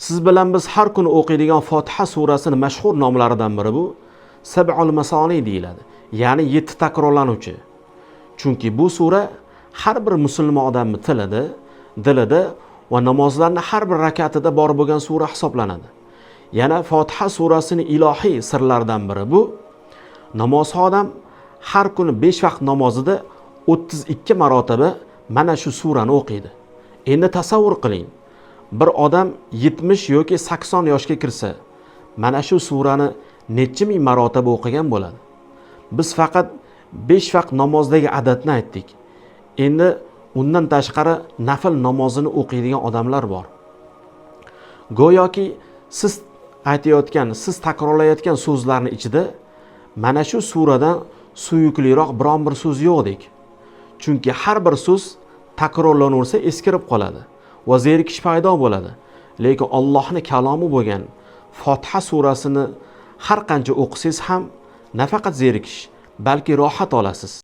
Siz bilan biz har kuni o'qiydigan Fotiha surasini mashhur nomlaridan biri bu Sab'ul Masoni deyiladi. Ya'ni 7 takrorlanuvchi. Chunki bu sura har bir musulmon odamning tilida, dilida va namozlarni har bir rakatida bor bo'lgan sura hisoblanadi. Yana Fotiha surasining ilohiy sirlaridan biri bu namozxon odam har kuni 5 vaqt namozida 32 marotaba mana shu surani o'qiydi. Endi tasavvur qiling. Bir odam 70 yoki 80 yoshga kirsa, mana shu surani necha ming marotaba o'qigan bo'ladi. Biz faqat 5 vaqt namozdagi adadni aytdik. Endi undan tashqari nafl namozini o'qiydigan odamlar bor. Go'yoki siz aytayotgan, siz takrorlayotgan so'zlarni ichida mana shu suradan suyukliroq biron bir so'z yo'qdek. Chunki har bir so'z takrorlanaversa eskirib qoladi va zerikish paydo bo'ladi. Lekin Allohning kalomi bo'lgan Fotiha surasini har qancha o'qisangiz ham nafaqat zerikish, balki rohat olasiz.